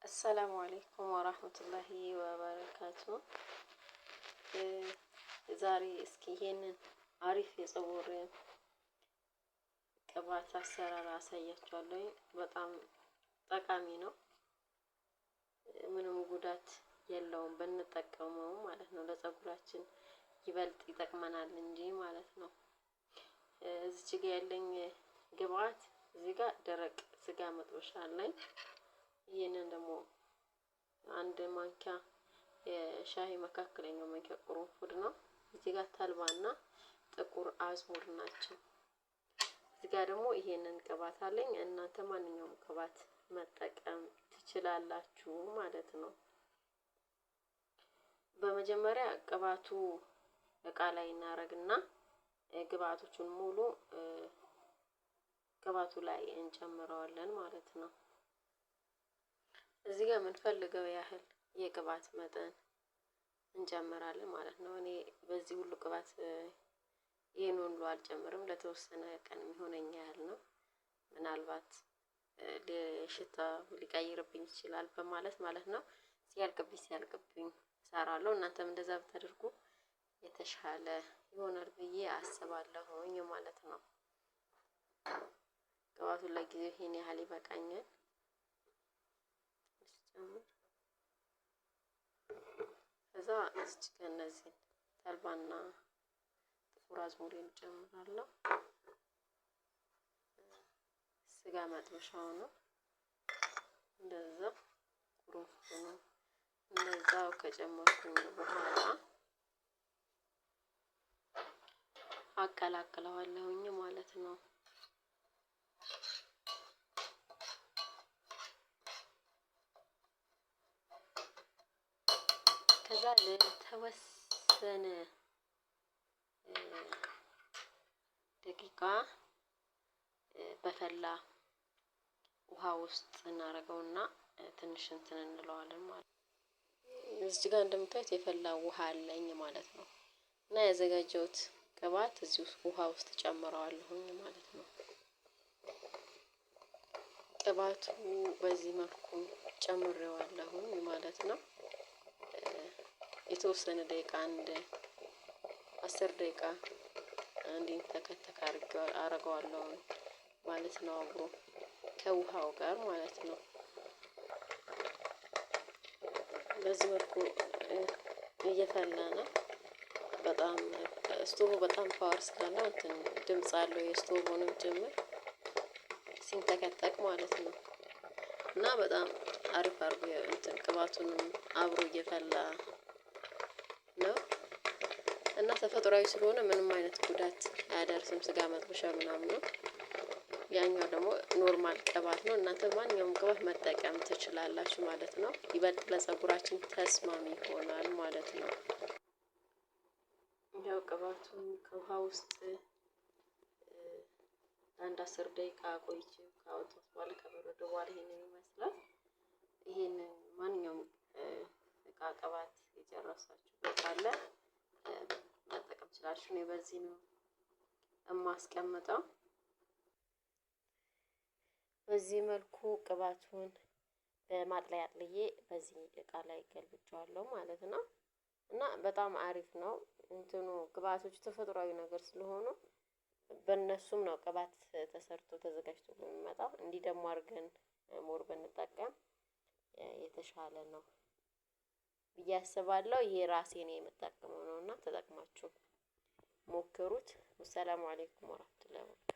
السلام عليكم ورحمة الله وبركاته። ዛሬ እስኪ ይሄንን አሪፍ የፀጉር ቅባት አሰራር አሳያችኋለሁ። በጣም ጠቃሚ ነው። ምንም ጉዳት የለውም ብንጠቀመው ማለት ነው። ለፀጉራችን ይበልጥ ይጠቅመናል እንጂ ማለት ነው። እዚች ጋ ያለኝ ግብአት እዚህ ጋር ደረቅ ስጋ መጥበሻ አለኝ። ይህንን ደግሞ አንድ ማንኪያ የሻሂ መካከለኛው ማንኪያ ቅርንፉድ ነው። እዚህ ጋር ተልባና ጥቁር አዝሙድ ናቸው። እዚህ ጋር ደግሞ ይሄንን ቅባት አለኝ። እናንተ ማንኛውም ቅባት መጠቀም ትችላላችሁ ማለት ነው። በመጀመሪያ ቅባቱ እቃ ላይ እናረግና ግብአቶቹን ሙሉ ቅባቱ ላይ እንጨምረዋለን ማለት ነው። እዚህ ጋር የምንፈልገው ያህል የቅባት መጠን እንጨምራለን ማለት ነው። እኔ በዚህ ሁሉ ቅባት ይህን ሁሉ አልጨምርም። ለተወሰነ ቀን የሚሆነኝ ያህል ነው። ምናልባት ሽታ ሊቀይርብኝ ይችላል በማለት ማለት ነው። ሲያልቅብኝ ሲያልቅብኝ እሰራለሁ። እናንተም እንደዛ ብታደርጉ የተሻለ ይሆናል ብዬ አስባለሁኝ ማለት ነው። ቅባቱን ለጊዜው ይሄን ያህል ይበቃኛል። ከዛ እዚች ጋር እነዚህን ተልባና ጥቁር አዝሙድን እጨምራለሁ። ስጋ መጥበሻው ነው። እንደዛ ቁርንፉድ ነው። እንደዛው ከጨመርኩኝ በኋላ አቀላቅለዋለሁኝ ማለት ነው። ከዛ ለተወሰነ ደቂቃ በፈላ ውሃ ውስጥ እናደርገውና ትንሽ እንትን እንለዋለን ማለት ነው። እዚህ ጋር እንደምታዩት የፈላ ውሃ አለኝ ማለት ነው። እና ያዘጋጀሁት ቅባት እዚህ ውሃ ውስጥ ጨምረዋለሁኝ ማለት ነው። ቅባቱ በዚህ መልኩ ጨምሬዋለሁኝ ማለት ነው። የተወሰነ ደቂቃ አንድ 10 ደቂቃ እንዲንተከተክ አረገዋለሁ ማለት ነው። አብሮ ከውሃው ጋር ማለት ነው። በዚህ መልኩ እየፈላ ነው። በጣም ስቶቡ በጣም power ስላለው እንትን ድምጽ አለው የስቶቡንም ጭምር ሲንተከተክ ማለት ነው። እና በጣም አሪፍ አድርጎ እንትን ቅባቱንም አብሮ እየፈላ ነው። እና ተፈጥሯዊ ስለሆነ ምንም አይነት ጉዳት አያደርስም። ስጋ መጥበሻ ምናምን ነው። ያኛው ደግሞ normal ቅባት ነው። እናንተ ማንኛውም ቅባት መጠቀም ትችላላችሁ ማለት ነው። ይበልጥ ለፀጉራችን ተስማሚ ይሆናል ማለት ነው። ያው ቅባቱን ከውሃ ውስጥ አንድ 10 ደቂቃ ቆይቼ ካወጣሁት በኋላ ከበረደ በኋላ ይሄንን ይመስላል። ይሄንን ማንኛውም እቃ ቅባት የጨረሳችሁበት ካለ መጠቀም ትችላላችሁ። እኔ በዚህ ነው የማስቀምጠው። በዚህ መልኩ ቅባቱን በማጥለያ አጥልዬ በዚህ እቃ ላይ ገልብጬዋለሁ ማለት ነው። እና በጣም አሪፍ ነው። እንትኑ ግብአቶቹ ተፈጥሯዊ ነገር ስለሆኑ በእነሱም ነው ቅባት ተሰርቶ ተዘጋጅቶ የሚመጣው። እንዲህ ደግሞ አድርገን more ብንጠቀም የተሻለ ነው ብዬ አስባለሁ። ይሄ ራሴ ነው የምጠቀመው ነው እና ተጠቅማችሁ ሞክሩት። والسلام عليكم ورحمة الله وبركاته።